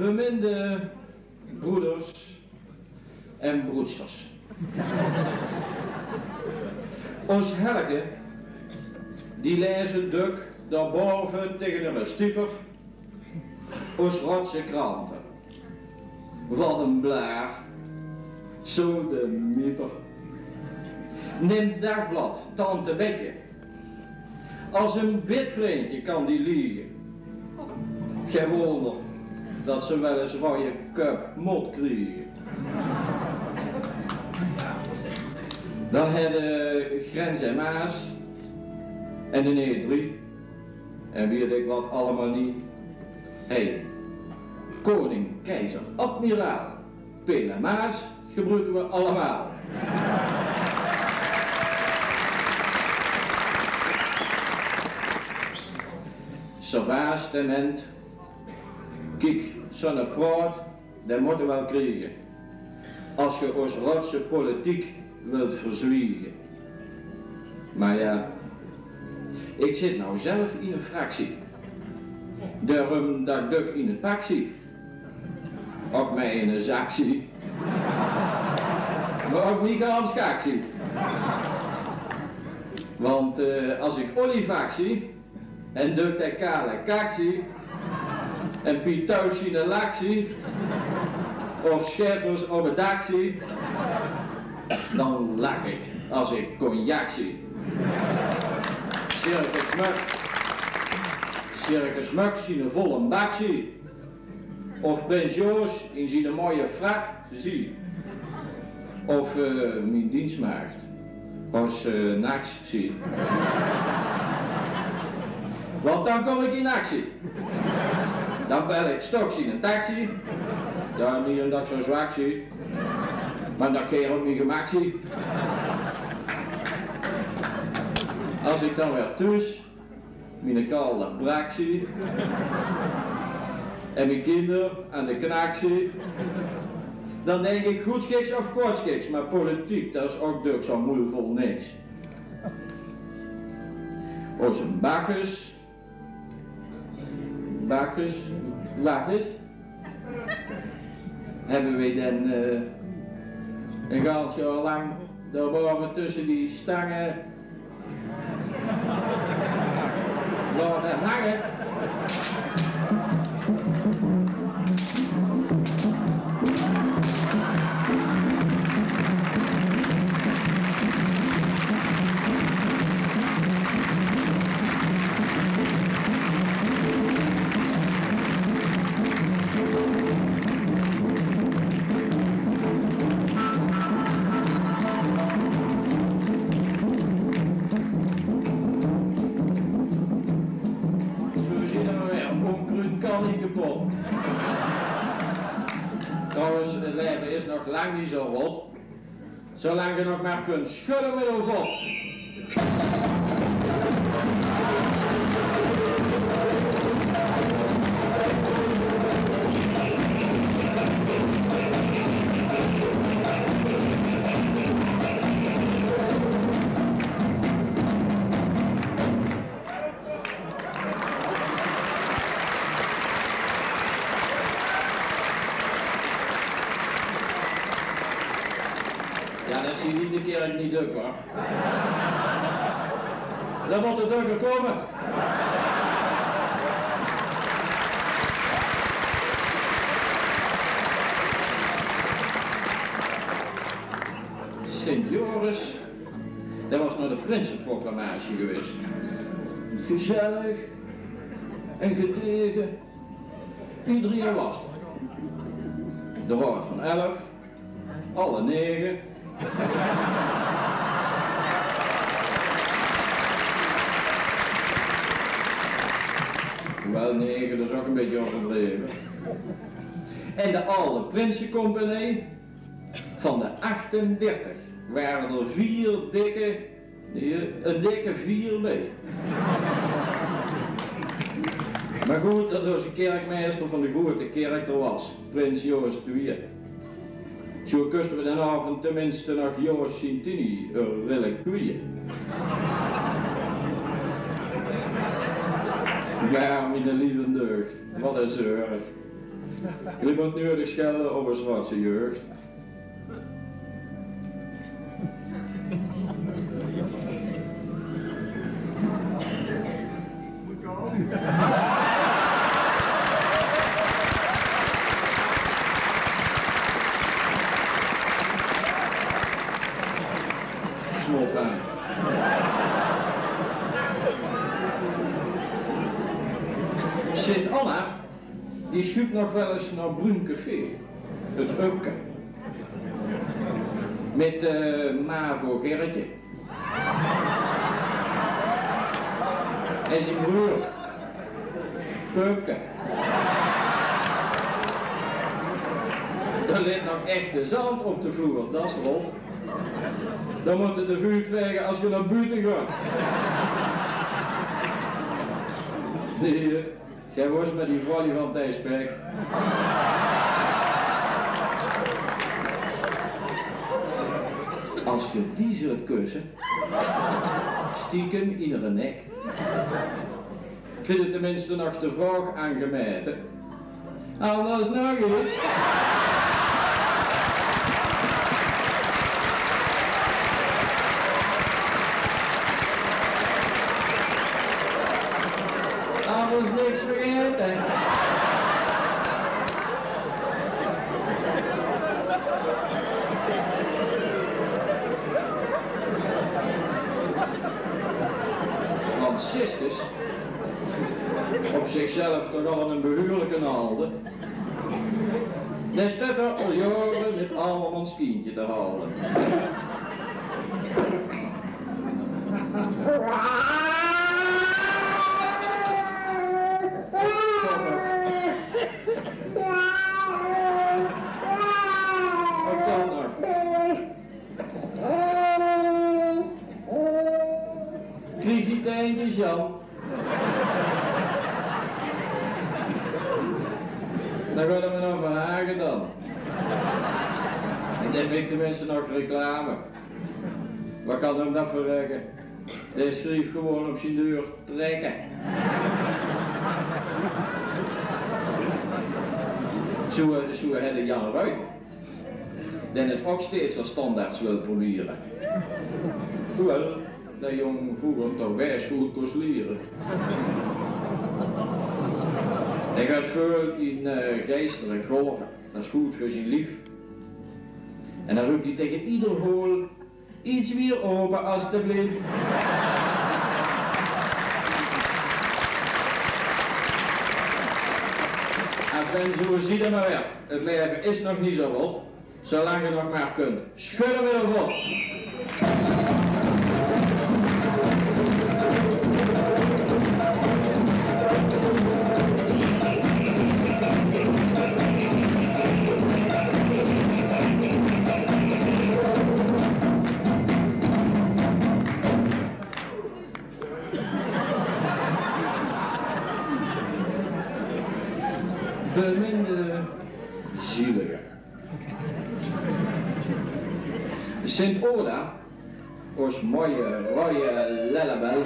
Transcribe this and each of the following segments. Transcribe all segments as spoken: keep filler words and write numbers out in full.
Beminde broeders en broedsters. Ós Helke, die laeze dök daobaove taenge häöre stieper ós rotse krante. Wat ein blaar, sodemieper. Nim daagblad Tante Betje. As ein bidpleintje kan die liege. Gein wónder dat ze waal ins roeje köp mót kriege. Dan höbbe Grens en Maas en de N E drie en weit ik wat allemaol neet. Hey, koning, keizer, admiraal. Peel en Maas gebruke we allemaol. Servaas, tement, kiek, zoe'n praot, dae mótte we waal kriege. As ge ós rotse politiek wilt verzwiege. Mer jao, ik zit now zelf in ein fractie. Daorum dat ik dök in het pak zit. Op mien zak zie. Mer op mien gans kak zie. Want eh, as ik Olivac zie, en dök de kale kak zie, en Piet Thuis zien lak zie, of Scheffers op het dak zie, dan lak ik as ik cognac zie. Circus Muk, Circus Muk zien volle bak zie. Of prins Joos in zien mooie frak zie. Of eh, mien dienstmaagd. As eh, naks zie. Want dan kom ik in actie. Dan bel ik Stoks in ein taxi. Jao, neet omdat ik zo zwak zie. Mer dat ik hie op mien gemak zie. As ik dan weer thuus mien kalde brak zie en mien kinder aan de knak zie, dan denk ik, goedschiks of kootschiks, mer politiek, dat is ok dök zoe'n moel vol niks. Ós Bacchus, Bacchus, Bacchus, höbbe we dan eh, ein gans jaor lang daobaove tusse die stange laote hange. Zo zien we weer. Ónkruut kan neet kepot. Trouwens, het laeve is nog lang neet zo rot. Zolang ge nog mer kunt schudde mit uw vot. Jao, dat is hie in de kerk neet dök, huur. Dan mót d'r dökker kómme. Sint Joris, dat waas nao de prinseproclamatie gewaes. Gezellig en gedege. Ederein waas d'r. De Raod van Elf, alle nege. Waal nege, dat is ok ein bietje euverdreve. En de Alde Prinsecompagnie, van de achtendertig ware d'r veer dikke, nae, ein dikke veer bie. Mer good dat ós kerkmeister van de groeate kerk d'r waas, prins Joos de Twieë. Zo kuste we den aovend teminste nog Joos zien tini relikwieë. Mer miene lieve deugd, wat ein zörg. Geer mót nuuedig schelde op ós Zwartse jeug. Sint Anna, die sjuup nog waal ins nao Bruun Café, 't Upke. Mit, eh, ma veur Gerritje. En zien broor, Pupke. D'r lit nog echte zand op de vloer, dat is rot. Dan mótte de vuut vege as ge nao bute gaot. Nee, eh, Geer wos mit die vrouw van Thijs Beck. As ge die zult kusse, stiekem in häöre nek, kriegt ge tenminste nog de vraog aangemete. Anders nog ins. Anders niks vergaete. Franciscus, op zichzelf toch al 'ne behuurlijke alde, dae steit d'r al jaore mit allemaol 'n skientje te halde. Krieg die teintjes, Jan? Dan gaon we nao Verhagen dan. En dan maak ik tenminste nog reclame. Wat kan hem dat verrekke? Dae schrief gewoon op zien deur: trekke. Zoe, zoe hedde Jan Ruiter, dae 't ok steeds as standaards wil probere. Hoewel dae jong vroeger toch bes good kos liere. Hae geit veul in, eh, geistere golve. Dat is good veur zien lief. En dan roept ie tege ieder hool: iets wier ope, asteblief. Enfin, zoe zie 't maar weer. 't Laeve is nog niet zo rot. Zolang ge nog maar kunt, schudde we ervan. Beminde zielige. Sint Oda, os moje roje lellebel,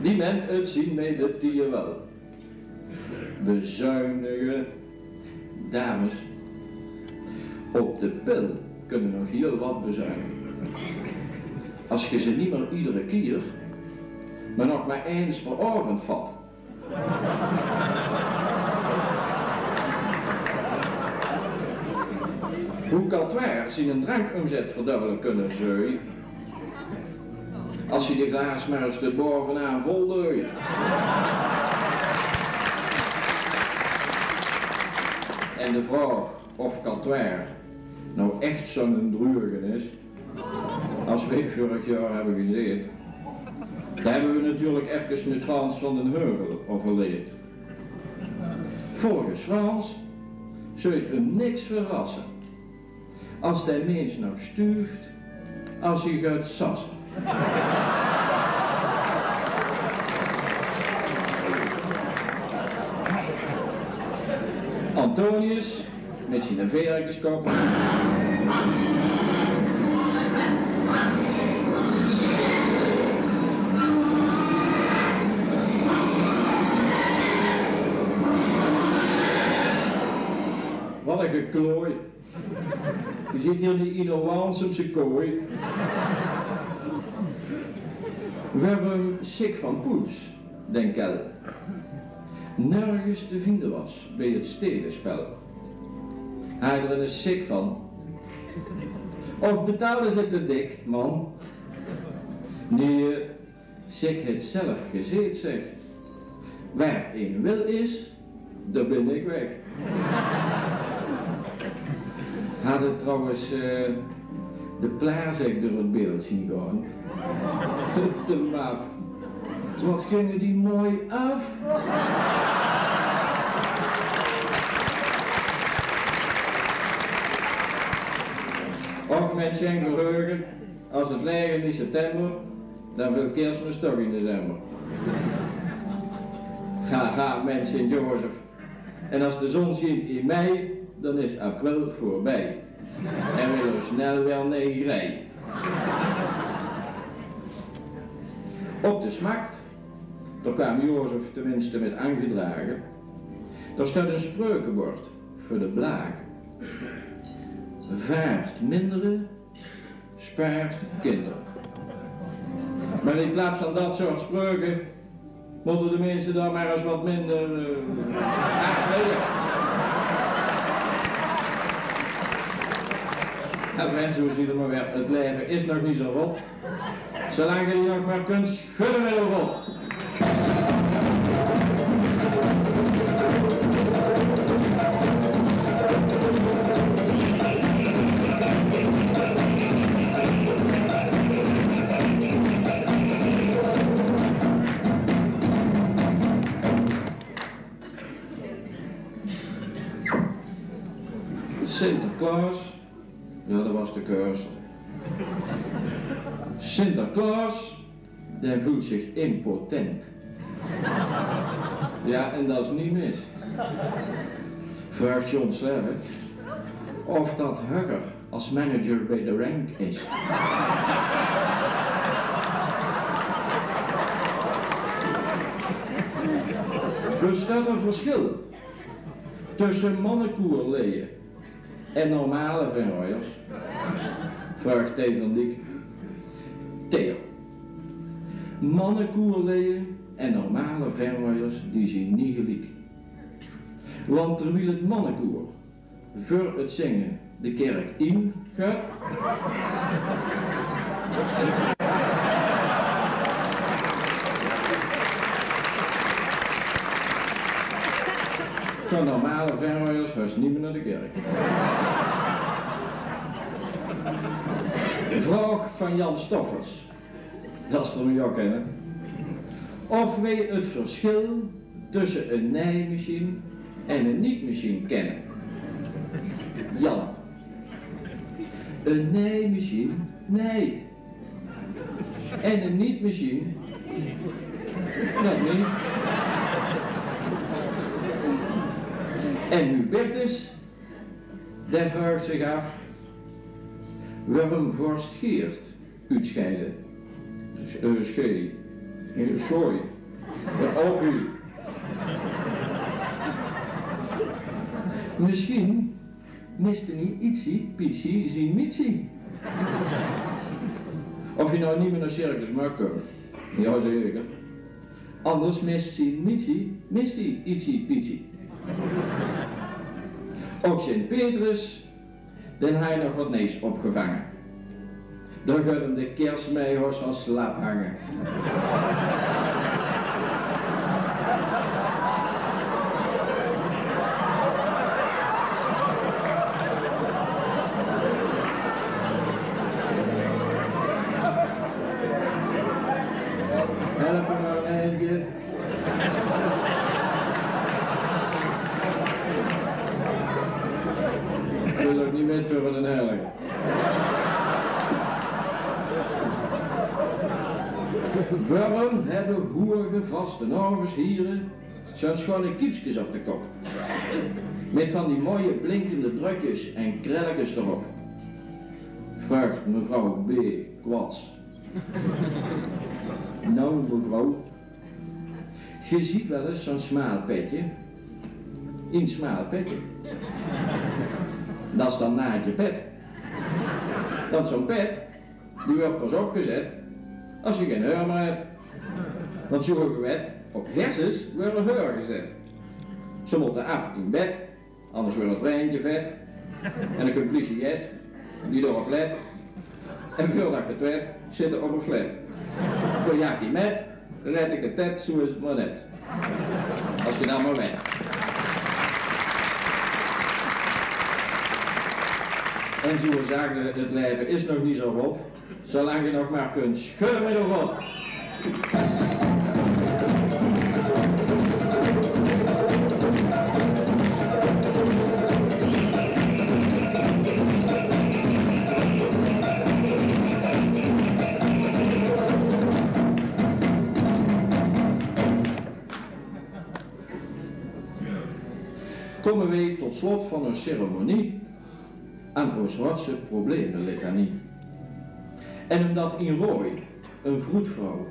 die ment 't zien mei de tieje wel. Bezuinige, dames. Op de pil kunne nog hiel wat bezuinige. As ge ze niet meer iedere kier, maar nog maar eens per aovend vat. Hoe Katwaer zien drankumzet verdubbele kunne zeu, as ie de glaas maar eens tot bovenaan vol deu. En de vraog of Katwaer nou echt zo'n druge is, as we vorig jaar hebbe gezeet, daar hebbe we natuurlijk efkes met Frans van den Heuvel overleed. Volgens Frans zeu 't hem niks verrasse as de mens nog stuuft as ie gaat sasse. Antonius met zien verkeskop. Klooi. Ge zit hie neet in 'n Waansemse kooi. Waeróm Sik van Poels, dink Kel, nörges te vinde waas bie 't stelespel, haaj d'r 'ne sik van. Of betaalde ze te dik, man? Nae, Sik haet zelf gezeet, zeg. Waer ein wil is, dao bin ik weg. Hadde trouwens, eh, de plaar zich door 't beeld zien gaon. De maaf. Wat ginge die mooi af. Och, mit zien geheuge. As 't laegent in september, dan vèlt Kersmis toch in december. Haha, mien Sint-Jozef. En as de zon sjient in mei, dan is april veurbij. En weer snel weer negerij. Op de smakt, dao kwaam Jozef teminste mit aangedrage, dao steit 'n spreukebord veur de blaag: Vaart mindere, spaart kinder. Maar in plaats van dat soort spreuke, mótte de minse dao maar ens wat minder, eh, ah, nae. Enfin, zoe ziet 't maar weer. 't Laeve is nog neet zoe rot. Zoelang ge die nog maar kunt schudde mit 'n rot. Sinterklaas, jao, dat waas de keursel. Sinterklaas, dae veult zich impotent. Jao, en dat is neet mis. Vraog John Slerre of dat Hugger as manager bie de Rank is. Besteit d'r versjil tösse mannekoerleje en normale venroiers? Vraog Theo van Diek. Theo. Mannekoerleje en normale venroiers, die zien neet geliek. Want terwiel 't mannekoer veur 't zinge de kerk in geit, gaon normale venroiers haos neet mier nao de kerk. Vraog van Jan Stoffels. Dat is d'r noe ok ein, hè? Of weej 't versjil tösse 'n neimasjien en 'n nietmasjien kenne. Jan. 'n Neimasjien niet. En 'n nietmasjien, dat neet. En Hubertus, dae vraog zich af waorum vorst Geert oetsjeide. Dus, eh, schei. Eh, schooi. Eh, opie. Misschien miste neet Ietsie Pietsie zien Mietsie. Of je nou neet mier nao Circus Mak kump. Jao, zeker. Anders mist zien Mietsie, mist ie Ietsie Pietsie. Ok Sint Petrus, dae haaj nog wat nees opgevange. Dao geit 'm de kersmei haos van slaap hange. Help 'm maar, Eentje. Ik wil ook niet met voor een helling. Waorum hebbe hoege vastelaoveshiere zo'n sjoene kiepskes op de kop? Met van die mooie blinkende drökjes en krellekes d'rop. Vraog mevrouw B. Kwats. Nou, mevrouw, ge ziet wel ens zo'n smaal petje. Een smaal petje. Dat is dan naadje pet. Want zoe'n pet, die wuuert pas opgezet as ze gen heur mier het. Want zoe'n gewet op herses wuuere heur gezet. Ze motte af in bed, anders wuuert het reintje vet. En dan kump pliesie jet, die d'r op let. En veurdat ge het wet, zitte op 'n flat. Cognacje met, red ik het tet, zoe is het maar net. As ge dan maar wet. En zoe zage, het leve is nog niet zo rot, zolang ge nog maar kunt scheure met 'n rot. Komme weej tot slot van ós ceremonie aan ós rotse problemelitanie. En omdat in Rooj 'n vroedvrouw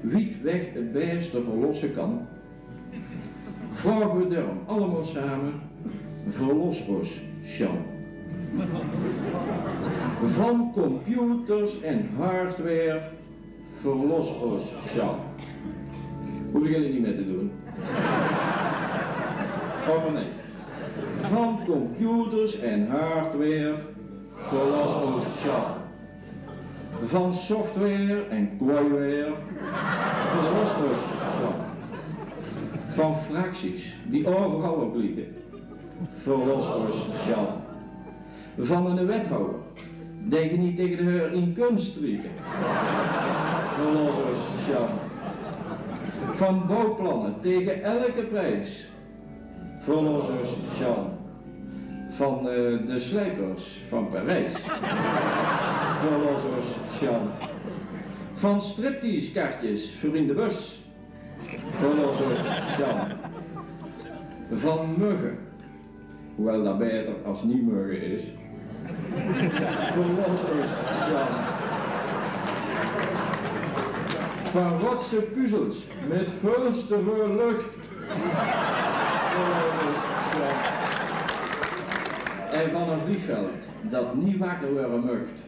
wied weg het beste verlosse kan, vraoge we daorum allemaol same: verlos ós, Sjan. Van computers en hardware, verlos ós, Sjan. Hoef ik jullie niet meer te doen. Gewoon maar nee. Van computers en hardware, verlos ós, Sjan. Van software en kooiware, verlos ós, Sjan. Van fracties die overal op lieke, verlos ós, Sjan. Van 'ne wethouwer, die ge niet tegen de heur in kunt strieke, verlos ós, Sjan. Van bouwplannen tegen elke prijs, verlos ós, Sjan. Van, eh, de sleipers van Parijs, verlos ós, Sjan. Van stripteasekaartjes veur in de bus, verlos ós, Sjan. Van mugge, hoewel dat beter as nie mugge is, verlos ós, Sjan. Van rotse puzzels met vuls te veul lucht, verlos ós, Sjan. En van 'n vliegveld dat nie wakker weure mucht.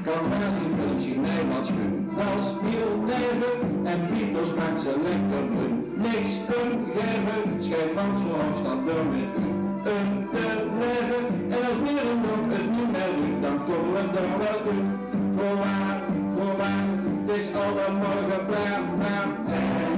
Kan naast die films zien mij wat schun. Das hiel leve en Pieters maakt ze lekker blun. Niks kun geve, schijf van Verhofstadt door met u. Een te leve en als meer een nog het niet meer doet, dan komen we er wel uit. Voorwaar, voorwaar, het is allemaal geplaard, maar en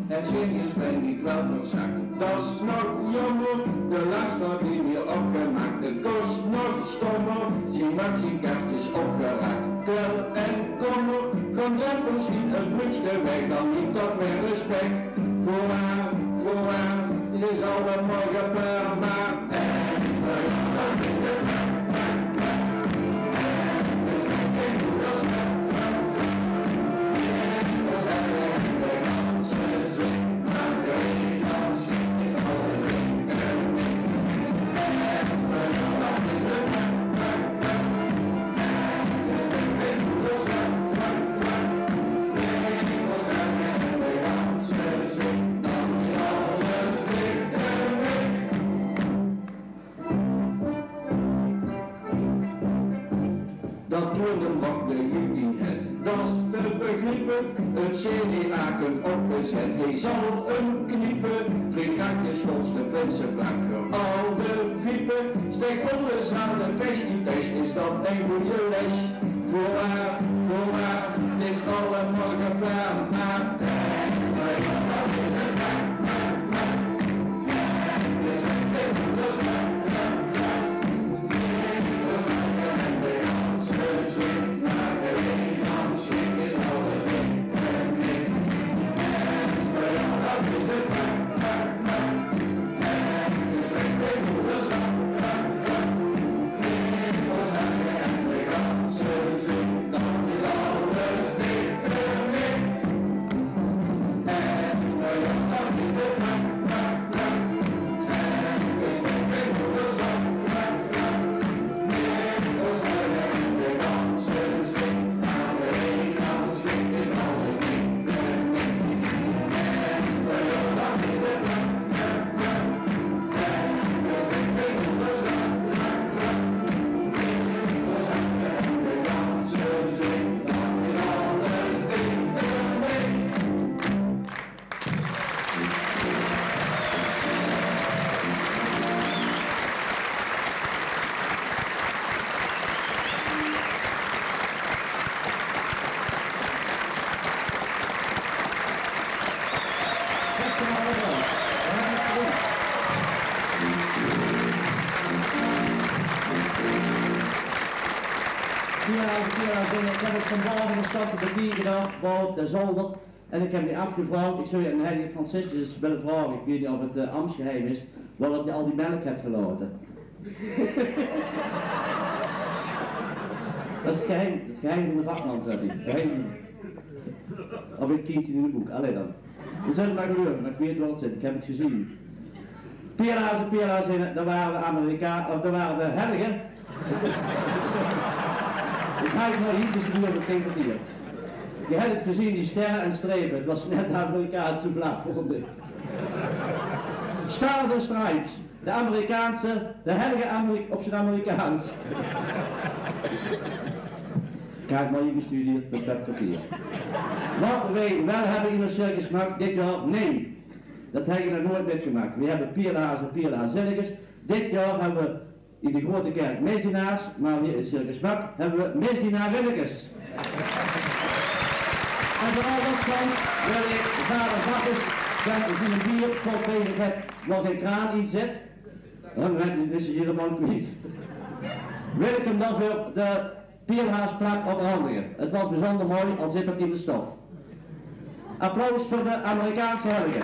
En serieus, bij die Wel verzakt, dat is nog jammer, de laatste die weer opgemaakt. Het kost nog stommer, zien maakt zien kaartjes opgeraakt. Kwel en kommer, gewoon drempels in het moedste weg, dan niet tot meer respect. Voorwaar, voorwaar, dit is allemaal gepermaard. Dat doende mag de jupie het, dat is te begriepe. Het C D A kunt opgezet, hij zal hem kniepe. Drie gaatjes kost de prinsenplaat voor al de viepe. Stek alles aan de festitijd, is dat een goede les. Voorwaar, voorwaar, het is allemaal gepermaard. Ja, ja, ik heb het van boven de stad de bediende gedaan, boven de zolder. En ik heb die afgevraagd, ik zou je aan Heilige Franciscus eens willen vragen, ik weet niet of het eh, ambtsgeheim is, waar dat je al die melk hebt gelaten. Dat is het geheim, het geheim van de vakman, zei hij. Geheim. Of ik kiek in de boek, alleen dan. We zullen maar geloven, maar ik weet waar het zit, ik heb het gezien. Pielaars en pielaars, daar waren de Amerika, of daar waren de helgen. Ik ga het maar hier tussen de deur meteen kwartier. Je hebt het gezien, die sterren en strepen. Het was net de Amerikaanse vlag, vond ik. Stars and Stripes, de Amerikaanse, de helge Ameri op zijn Amerikaans. Ik heb het maar hier gestudeerd, met dat kwartier. Wat wij wel hebben in ons circus gemaakt dit jaar, nee. Dat heb ik nog nooit metgemaakt. We hebben pierenhaas en pierenhazinnekes. Dit jaar hebben we in de grote kerk misdienaars, maar hier in Circus Bak hebben we misdienarinnekes. En vooral dat stand wil ik vader Bakkes, die een bierpot bezig heeft, waar geen kraan in zit. Dan is hij helemaal kwijt. Wil ik hem daarvoor de pierenhaasplak overhandigen. Het was bijzonder mooi, al zit het in de stof. Applaus voor de Amerikaanse helgen.